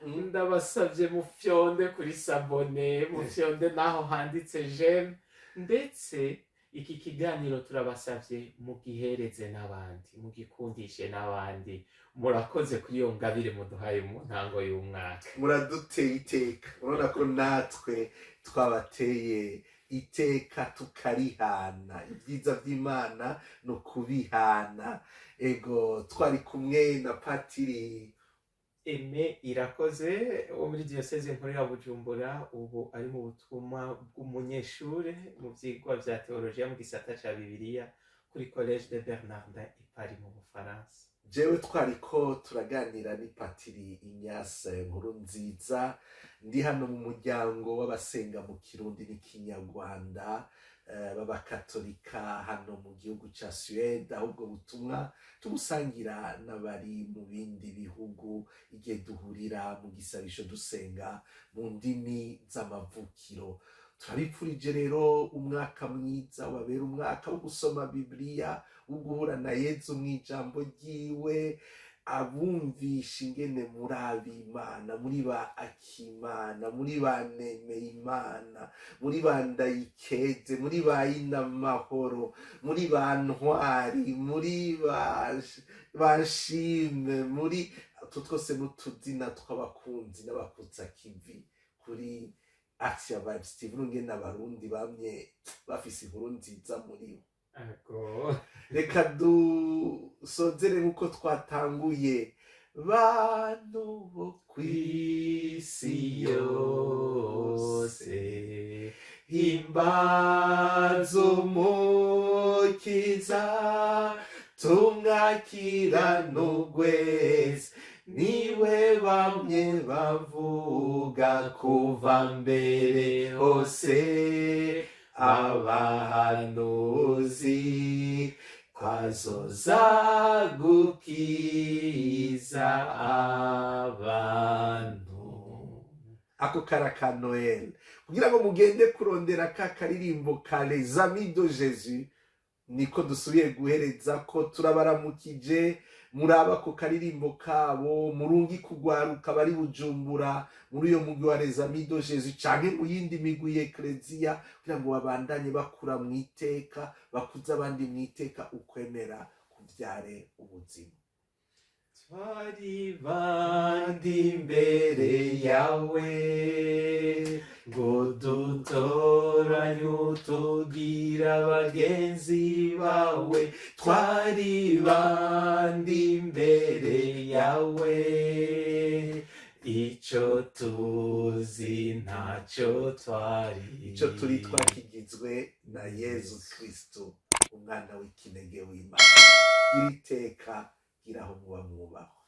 Speaker 1: Ndabasabye mufyonde kuri s'abonner, mufyonde naho handitse j'aime, ndetse iki kiganiro turabasabye mugihereze n'abandi, mugikundishe n'abandi. Murakoze kuri iyo ngabire muduhaye mu ntango y'umwaka.
Speaker 2: Muraduteye iteka. Urabona ko natwe twabateye iteka, tukarihana. Ibyiza by'Imana ni ukubihana. Ego, twari kumwe na Patiri
Speaker 1: Aime Irakoze wo muri Diyoseze Nkuru ya Bujumbura, ubu ari mu butumwa bw'umunyeshure mu vyigwa vya teolojiya mu gisata ca Bibiliya kuri Collège de Bernardin i Paris mu Bufaransa.
Speaker 2: Jewe twariko turaganira ni Patiri Ignace Nkuru Nziza. Ndi hano mu muryango w'abasenga mu Kirundi n'Ikinyarwanda, b'abakatolika hano mu gihugu ca Suède, ahubwo butumwa tubusangira n'abari mu bindi bihugu igihe duhurira mu gisabisho dusenga mu ndimi z'amavukiro. Turabipfurije rero umwaka mwiza, wabera umwaka wo gusoma Bibiliya, wo guhura na Yezu mu ijambo ryiwe, abumvisha ingene muri ab'Imana, muri ba akimana, muri ba nemeyimana, muri ba ndayikeze, muri ba inamahoro, muri ba ntwari, muri ba nshime, muri Utu twose n'utuzina tw'abakunzi n'abakutsakivi kuri Axia Vibes TV. N'ungene Abarundi bamye bafise inkuru nziza muri bo. Reka dusozere nk'uko twatanguye: bantu bo kw'isi yose, himbaza Umukiza, tumwakira n'ugwezi, niwe bamye bavuga kuva mbere hose abahanuzi, kwazoza gukiza abantu. Ako kara ka Noël, kugira ngo mugende kurondera ka karirimbo ka Les Amis de Jésus, niko dusubiye guhereza ko turabaramukije. Muraba ako karirimbo kabo, murungi kugwaruka bari Bujumbura muri uyo mugwi wa Les Amis de Jésus canke mu yindi migwi y'ekleziya, kugira ngo babandanye bakura mu iteka, bakuze abandi mu iteka, ukwemera kuvyare ubuzima.
Speaker 1: Twari bandi imbere yawe, ngo dutoranye utugira bagenzi bawe. Twari bandi imbere yawe, ico tuzi ntacyo twari.
Speaker 2: Ico turi twakigizwe na Yezu Kristu, umwana w'ikinege w'Imana. Gira iteka, gira aho muba mwubahwe.